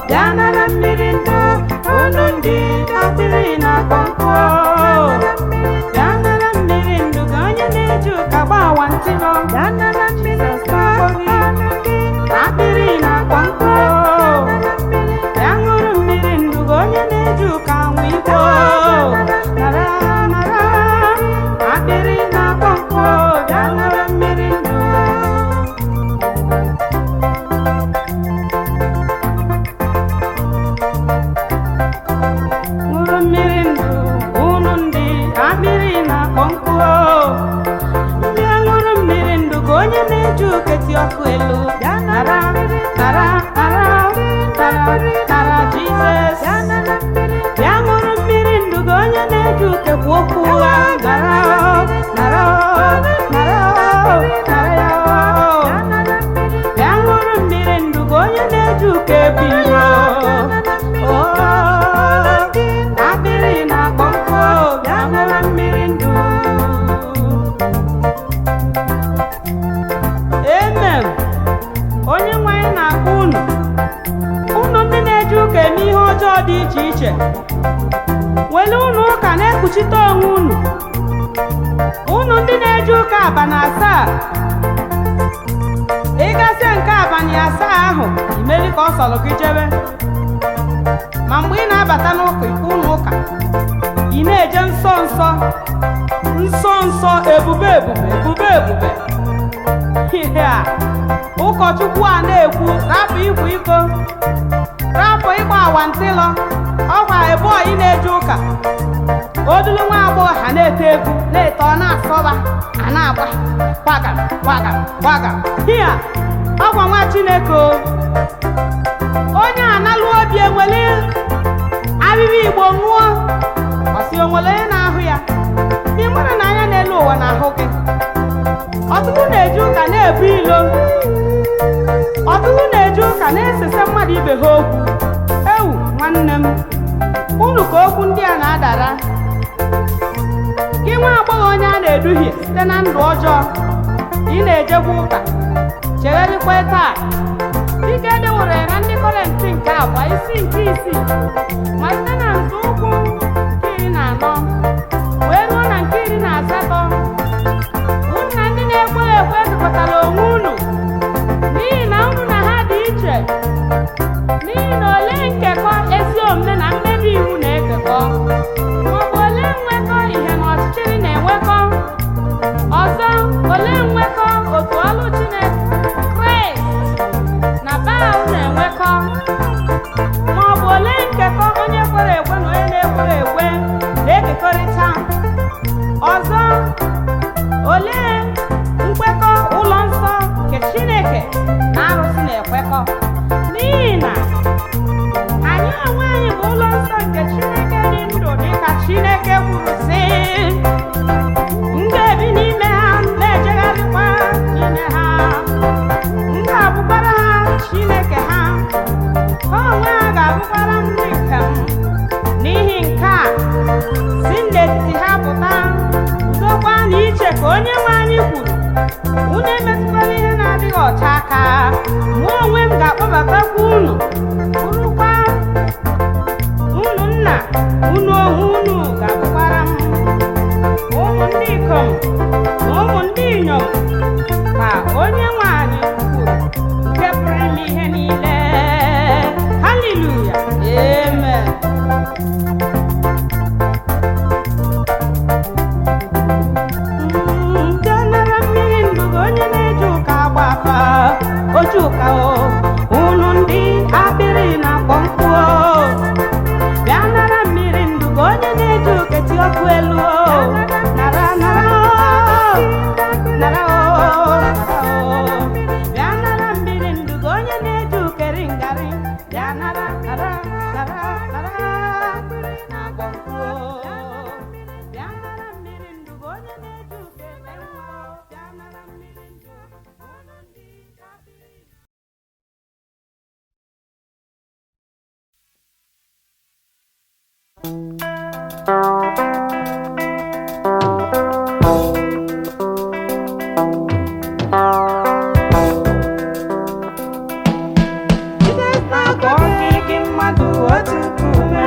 Bịa nara mmiri ndụ, unu ndị akpịrị na-akpọ nkụ. Bịa nara mmiri ndụ ka onye na-eji ụka gba awantịrọ. Bịa nara mmiri Jizọs na-akpọ gị, akpịrị na-akpọ nkụ. Bịa ṅụrụ mmiri ndụ ka onye na-eji ụka anwụ iko. Nara, nara, akpịrị na-akpọ nkụ. Bịa nara mmiri ndụ. Ṅụrụ mmiri ndụ, unu ndị akpịrị na-akpọ nkụ. Ndị ṅụrụ mmiri ndụ ka onye na-eji oketi ọkụ elu. Bịa nara Nara, mmiri nara, nara, nara, nara Jizọs. Bịa nara mmiri Bịa ṅụrụ mmiri ndụ ka onye na-eji uke kwu okwu ụgha. Nara, nara, nara, nara ya. Bịa nara mmiri Bịa ṅụrụ mmiri ndụ ka onye na-eji uke ebi iro. Oh, akpịrị na-akpọ nkụ, bịa ṅụrụ mmiri ndụ. Amen. Onye nwe anyị na-akpọ unu, unu ndị na-eji ụka eme ihe ọjọọ dị iche iche, were unu ụka na-ekpuchite onwe unu. Unu ndị na-eji ụka abalị 7, ịgasịa nke abalị 7 ahụ, imeri ka ọ sọrọ gị jebe. Ma mgbe ị na-abata n'ụka, ụlọ ụka, ị na-eje nsọ nsọ, nsọ nsọ, ebube ebube, ebube ebube. Ihe a ụkọchukwu a na-ekwu, rapụ ịkwa iko, rapụ ịgba awantịlọ. Ọkwa ebe ị na-eje ụka, odulu nwa agbọghọ ha na-ete egwu, na-ete, ọ na-asọba, a na-agba gbagam gbagam gbagam. Hia, ọkwa nwa Chineke o. Onye analụ obi enwele arịrị Igbo ṅụọ, ọ sị o nwere onye na-ahụ ya? Ị mara na anya n'elu ụwa na-ahụ gị. Ọtụtụ na-eji ụka na-ebu ilo, ọtụtụ na-eji ụka na-esese mmadụ ibe ha okwu. Ewu nwanne m, unu ka okwu ndị a na-adara gị. Nwa agbọghọ onye a na-eduhie site na ndụ ọjọọ, ị na-ejekwa ụka, chegharịkwa taa, dịka edewere ya na ndị Kọrịntị nke 2 isi nke 6, ma site na nzọụkwụ nke 14 wee ruo na nke 18. Unu na ndị na-ekweghị ekwe zukọtara onwe unu, n'ihi na unu na ha dị iche. N'ihi na olee nkekọ ezi omume na mmebi iwu na-ekekọ? Maọbụ olee nwekọ ihe na ọchịchịrị na-enwekọ? Ọzọ, olee nwekọ otu ọlụ Chineke Kraịst na Baal na-enwekọ? Maọbụ olee nkekọ onye kwere ekwe na onye na-ekwere ekwe na-ekekọrịta? Ọzọ, olee nkwekọ ụlọ nsọ nke Chineke na arụsị na-ekwekọ? N'ihi na anyị onwe anyị bụ ụlọ nsọ nke Chineke dị ndụ, dịka Chineke kwuru sị, m ga-ebi n'ime ha, na-ejegharịkwa n'ime ha, m ga-abụkwara ha Chineke ha, ha onwe ha ga-abụkwara m ndị nke m. N'ihi nke a, si n'etiti ha pụta, udokwa na iche, ka onye nwe anyị kwuru. Unu emetụkwala ihe na-adịghị ọcha aka, mụ onwe m ga-akpọbatakwa unu, bụrụkwa unu nna, unu onwe unu ga-abụkwara m ụmụ ndị ikom na ụmụ ndị inyom, ka onye nwe anyị kwuru, nke pụrụ ime ihe niile. Haleluya, amen. Ndị nara mmiri ndụ gị, onye na-eji ụka agba afa oji ụka o, unu ndị akpịrị na-akpọ nkụ o. Bịa nara mmiri ndụ gị, onye na-eji oketi ọkụ elu o. Nara, nara o, nara o, nara o. Bịa nara mmiri ndụ gị, onye na-eji ukeri ngarị. Bịa nara, nara, nara, nara, akpịrị na-akpọ nkụ o. Bịa nara mmiri ndụ gị, onye na-eji uke ete nwa o. Bịa nara mmiri ndụ, unu ndị akpịrị. Jizọs. Na-agọ gị gị mmadụ otu nkume,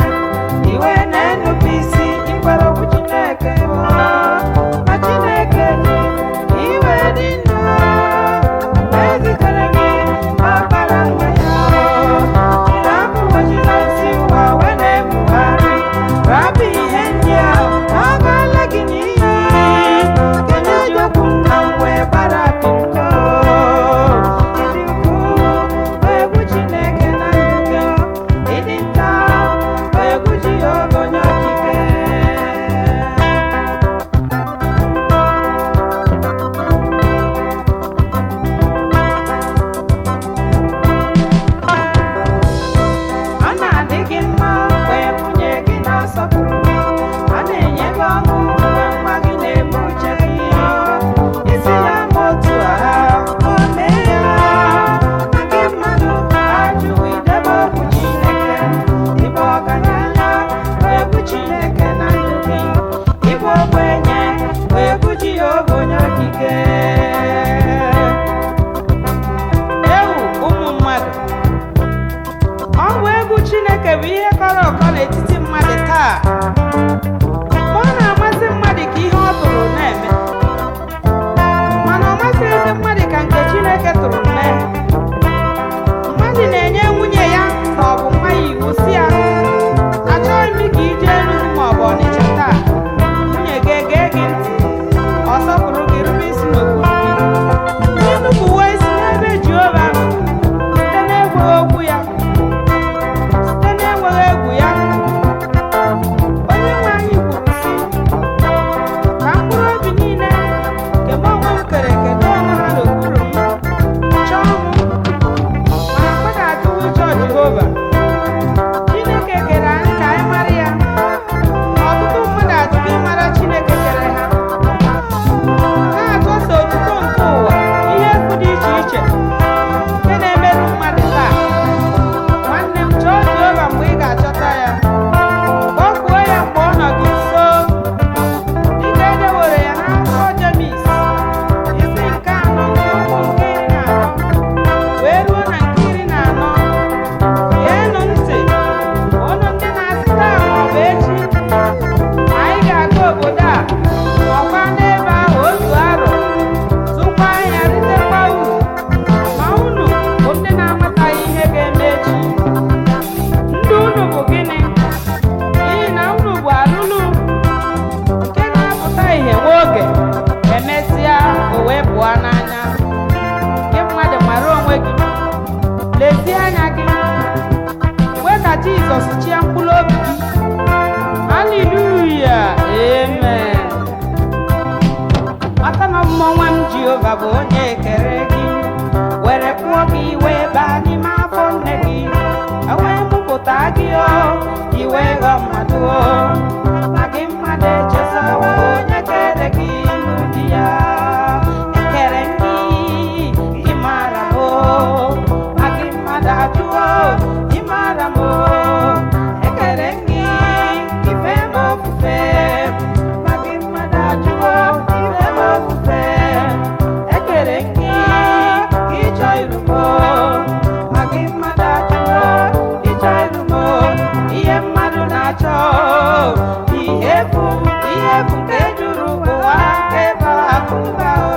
iwe na-enupụ isi ikwere okwu Chineke bụ. Ma Chineke gị, iwe dị ndụ, ezitere gị ọkpara nwa ya. Rapụ Jizọs ụwa wee na-ebugharị, rapụ ihe ndị a, ọ gaala gị n'iyi. Kedu okwu nna m wee gbara pịkọ? Ịdị ukwuu, egwu Chineke na ndụ, ịdị nta, egwu Jehova onye okike. Ọ na-adị gị mma mgbe nwunye gị na-asọpụrụ gị. Ọ na-enye gị ọṅụ mgbe nwa gị na-eme uche gị. Isi ya ma otu a, o mee ya. Ma gị mmadụ ajụghị idebe okwu Chineke. Ịbụ ọgaranya, egwu Chineke na ndụ gị. Ịbụ ogbenye, egwu Jehova onye okike. Ewu ụmụ mmadụ, ọ bụ egwu Chineke bụ ihe kọrọ ụkọ n'etiti mmadụ taa. Ma ọ na-amasị mmadụ ka ihe ọ tụrụ na-eme, mana ọ masịghịzi mmadụ ka nke Chineke tụrụ mee. Mmadụ na-enye nwunye ya ma ọ bụ nwa ya iwu si ya, achọghị m ka ije Enugu ma ọ bụ Ọnịcha taa. Nwunye gị egee gị ntị, ọ sọpụrụ gị, rube isi n'okpuru gị. Ịnupụwo isi n'ebe Jehova nọ site n'ekweghị okwu ya, site n'enweghị egwu ya. Onye nwe anyị kwuru sị, ka mkpụrụ obi niile nke mụ onwe m kere eke doo onwe ha n'okpuru m, chọọ m, mana mmadụ ajụwo ịchọ Jehova. Chineke kere anyị ka anyị mara ya, ma ọtụtụ mmadụ ajụgo ịmara Chineke kere ha, na-achọso otuto nke ụwa, ihe efu dị iche iche nke na-emerụ mmadụ taa. Nwanne m, chọọ Jehova mgbe ị ga-achọta ya, kpọkuo ya mgbe ọ nọ gị nso, dịka e dewere ya n'akwụkwọ Jemis isi nke 4 nke ụkwụ nke 13 wee ruo na nke 14. Geenụ ntị, ụnụ ndị na-asị taa ma ọ bụ echi anyị ga-aga obodo a, nọkwa n'ebe ahụ otu arọ, zụkwa ahịa, ritekwa uru, ma unu bụ ndị na-amataghị ihe ga-eme echi. Ndụ unu bụ gịnị? N'ihi na unu bụ alụlụ nke na-apụta ìhè nwa oge, emesịa o wee pụọ n'anya. Gị mmadụ, mara onwe gị, lezie anya gị, kwe ka Jizọs chịa mkpụrụ obi gị. Haleluya, amen. Mata na mmụọ m, Jehova bụ onye kere gị, were kpụọ gị wee baa n'ime afọ nne gị, ewee mụpụta gị o, iwe ghọ mmadụ o. Ma gị mmadụ echezawo onye kere gị n'ụdị ya. Ekere gị, ị mara m o, ma gị mmadụ ajụwo ị mara m o. Ekele gị ife m ofufe, ma gị mmadụ ajụwo ife m ofufe. Ekele gị ka ịchọ iru m, ma gị mmadụ ajụwo ịchọ iru m. Ihe mmadụ na-achọ, ihe efu, ihe efu nke juru ụwa nke bara akụba o.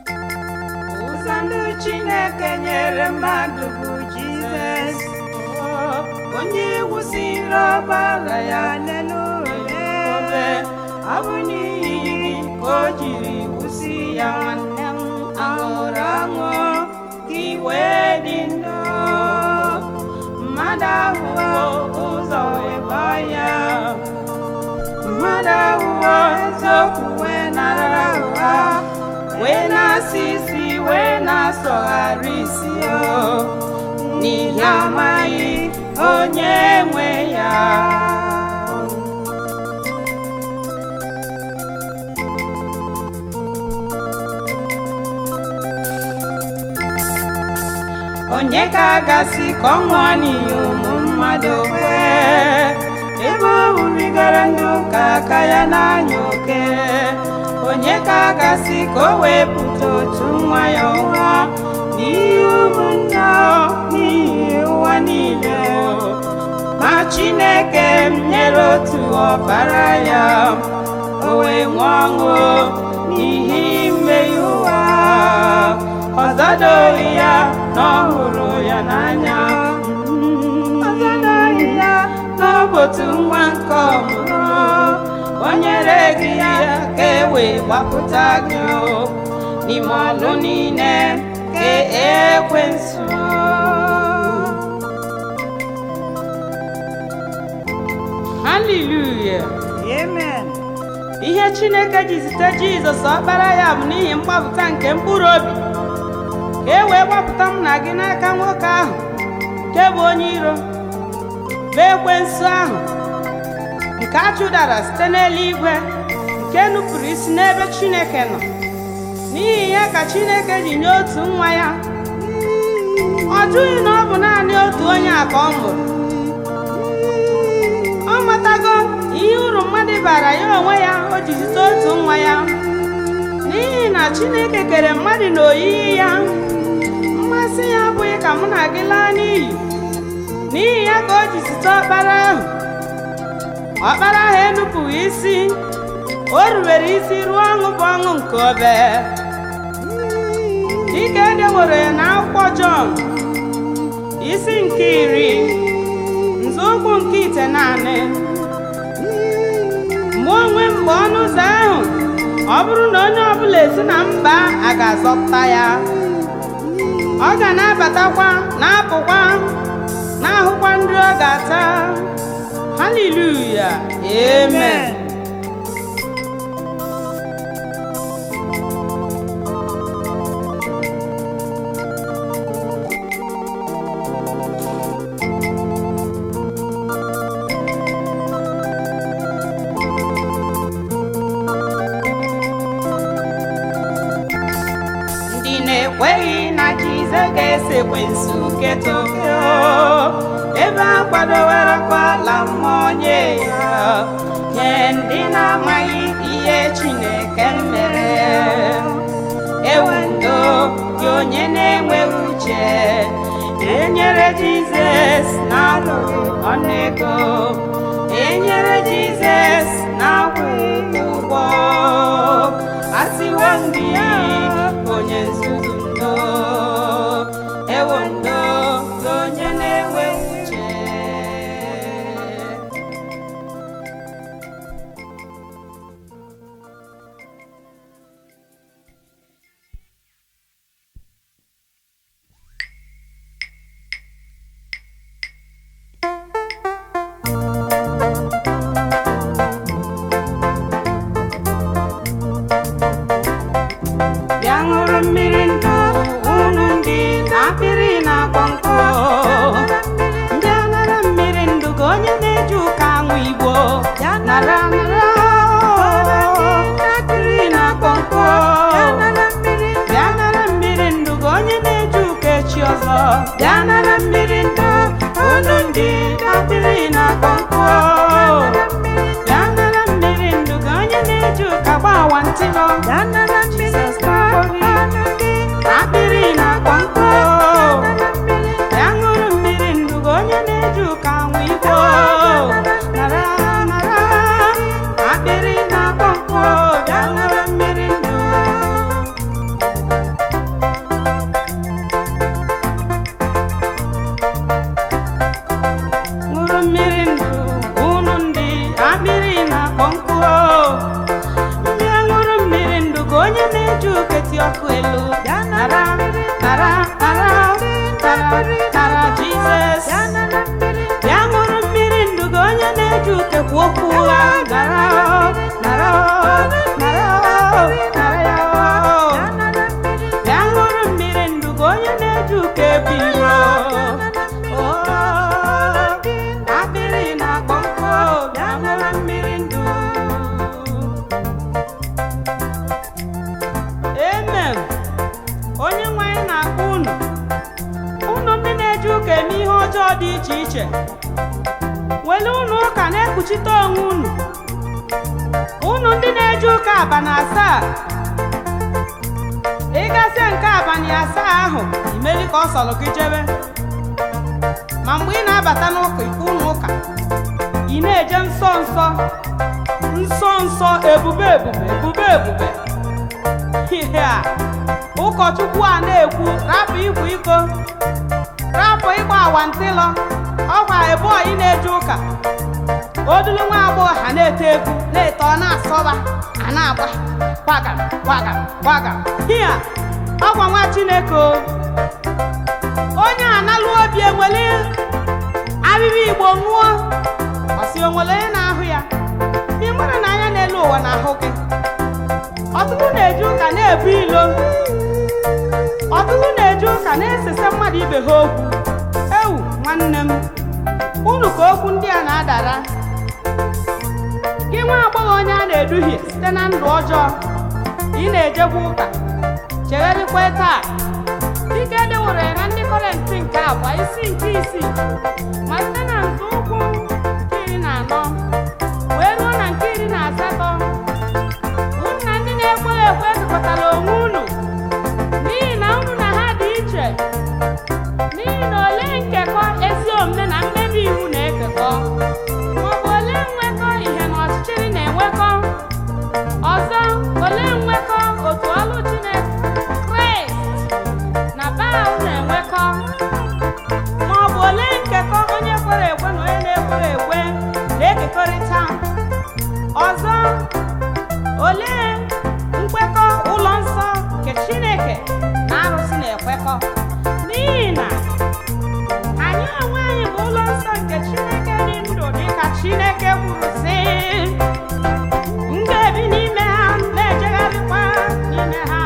Ụzọ ndụ Chineke nyere mmadụ bụ Jizọs, onye wụsịrị ọbara ya n'elu obe. Ọ bụ n'ihi gị ka o jiri wụsị ya, nwanne m. Aṅụrụ ọṅụ ka i wee dị ndụ. Mmadụ ahụhụ ụzọ wee gbaa ya, mmadụ ahụhụ eziokwu wee nara ụgha, wee na-asị isi, wee na-asọgharị isi o, n'ihi amaghị onye nwe ya. Onye ka a gasị ka ọ nwụọ n'ihi ụmụ mmadụ kwee, ebe ọ hụbigara ndị ụka aka ya n'anya oke? Onye ka a gasị ka o wee pụta otu nwa ya ụgha n'ihi ụmụnna, n'ihi ụwa niile? Ma Chineke m nyere otu ọbara ya, o wee nwụọ ọṅụ n'ihi mmehie ụwa. Ọzọdoghị ya na ọ hụrụ ya n'anya, ọzọdoghị ya na ọ bụ otu nwa nke ọmụrụ o nyere gị ya ka e wee gbapụta gị o, n'ime ọlụ niile ka ekwensu. Haleluya! Amen. Ihe Chineke ji zite Jizọs ọkpara ya bụ n'ihi mgbapụta nke mkpụrụ obi, ka e wee gbapụta m na gị n'aka nwoke ahụ nke bụ onye iro, bụ ekwensu ahụ nke a chụdara site n'eluigwe, nke nupụrụ isi n'ebe Chineke nọ. N'ihi ya ka Chineke ji nye otu nwa ya. Ọ jụghị na ọ bụ naanị otu onye a ka ọ mụrụ. Ọ matago ihe uru mmadụ bara ya onwe ya, o ji zite otu nwa ya, n'ihi na Chineke kere mmadụ n'oyiyi ya. Mmasị ya abụghị ka mụ na gị laa n'iyi. N'ihi ya ka o ji zite ọkpara ahụ. Ọkpara ahụ enupụghị isi, o rubere isi ruo ọṅụ bụ ọṅụ nke obe, dịka e dewere ya n'akwụkwọ Jọn isi nke 10, nzọụkwụ nke 9. Mgbe onwe mgbe ọnụ ụzọ ahụ, ọ bụrụ na onye ọbụla esi na mba a ga-azọpụta ya, ọ ga na-abatakwa, na-apụkwa, na-ahụkwa nri ọ ga-ata. Haleluya! Amen. Ndị na-ekweghị na Jizọs ga-esi ekwensu keta oke, ebe a kwadowere ala mmụọ nye ya, nye ndị na-amaghị ihe Chineke mere. Ewe ndo gị onye na-enweghị uche, enyere Jizọs na-alụghị ọnụ ego, enyere Jizọs na-akwụghị ụgwọ. Asịwo ndị onye nzuzu ndo, ewo ndo gị onye na-enweghị uche. Bịa ṅụrụ mmiri ndụ, unu ndị akpịrị na-akpọ nkụ. Bịa nara mmiri ndụ, ka onye na-eji ụka aṅụ igbo. Nara, nara, akpịrị na-akpọ nkụ. Bịa nara mmiri ndụ, ka onye na-eji ụka echi ọzọ. Bịa nara mmiri ndụ, unu ndị akpịrị na-akpọ nkụ. Bịa nara mmiri ndụ, ka onye na-eji ụka gbawa ntịnọ. Jizọs na-akpọ gị, akpịrị na-akpọ nkụ. Bịa ṅụrụ mmiri ndụ, ka onye na-eji ụka aṅụ. elu. Nara, nara, nara, nara, nara Jizọs. Bịa ṅụrụ mmiri ndụ gị, onye na-eji uke kwu okwu ụgha. Nara, nara, nara, nara ya. Bịa ṅụrụ mmiri ndụ gị, onye na-eji uke ebu iro. Akpịrị na-akpọ nkụ, bịa ṅụrụ mmiri ndụ. Amen. Onye nwe anyị na-akpọ unu, unu ndị na-eji ụka eme ihe ọjọọ dị iche iche, were unu ụka na-ekpuchite onwe unu. Unu ndị na-eji ụka abalị 7, ịgasịa nke abalị 7 ahụ, imeri ka ọ sọrọ gị jebe. Ma mgbe ị na-abata n'ụka, ụlọ ụka, ị na-eje nsọ nsọ, nsọ nsọ, ebube ebube, ebube ebube. Ihe a ụkọchukwu a na-ekwu, rapụ ịkwa iko, rapụ ịgba awantịlọ, ọkwa ebụọ ị na-eje ụka. Odulu nwa agbọghọ ha na-ete egwu, na-ete, ọ na-asọba, a na-agba kwagam kwagam kwagam. Hia, ọkwa nwa Chineke o. Onye analụ obi enwele arịrị Igbo ṅụọ, ọ sị onwere onye na-ahụ ya. Ma ị mara na anya n'elu ụwa na-ahụ gị. Ọtụtụ na-eji ụka na-ebu ilo, ọtụtụ na-eji ụka na-esese mmadụ ibe ha okwu. Ewu nwanne m, unu ka okwu ndị a na-adara. Gị nwa agbọghọ onye a na-eduhie site na ndụ ọjọọ, ị na-ejekwa ụka, chegharịkwa taa. Dịka edewere ya na ndị Kọrịntị nke 2 isi nke 6, ma site na nzọụkwụ nke 14 wee ruo na nke 18, unu na ndị na-ekweghị ekwe ekekọtara onwe unu, n'ihi na unu na ha dị iche. N'ihi na olee nkekọ ezi omume na mmebi iwu na-ekekọ? Maọbụ olee nwekọ ìhè na ọchịchịrị na-enwekọ? Ọzọ, olee nwekọ otu ọlụ Chineke Kraịst na Baal na-enwekọ? Maọbụ olee nkekọ onye kwere ekwe na onye na-ekweghị ekwe na-ekekọrịta? Ọzọ, olee nkwekọ ụlọ nsọ nke Chineke na arụsị na-ekwekọ? N'ihi na anyị onwe anyị bụ ụlọ nsọ nke Chineke dị ndụ, dịka Chineke kwuru sị, m ga-ebi n'ime ha, na-ejegharịkwa n'ime ha,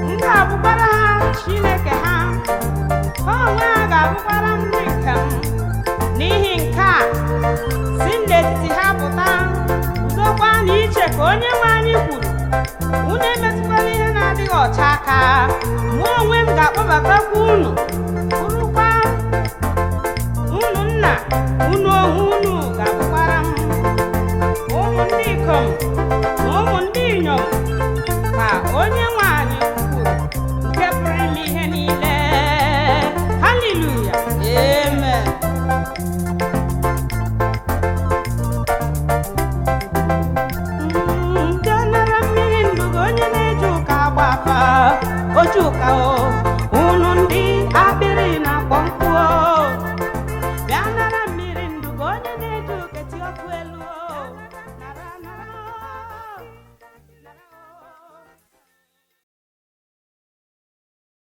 m ga-abụkwara ha Chineke ha, ha onwe ha ga-abụkwara m ndị nke m. N'ihi nke a, si n'etiti ha pụta, guzokwa n'iche, ka onye nwe anyị kwuru. Unu emetụkwala ihe na-adịghị ọcha aka, mụ onwe m ga-akpọbatakwa unu, bụrụkwa unu nna, unu onwe unu ga-abụkwara m ụmụ ndị ikom na ụmụ ndị inyom, ka onye nwe anyị kwuru, nke pụrụ ime ihe niile. Haleluya, amen. Ndị nara mmiri ndụ gị, onye na-eji ụka agba afa oji ụka o, unu ndị akpịrị na-akpọ nkụ o, bịa nara mmiri ndụ gị, onye na-eji ụka ti ọkụ elu o.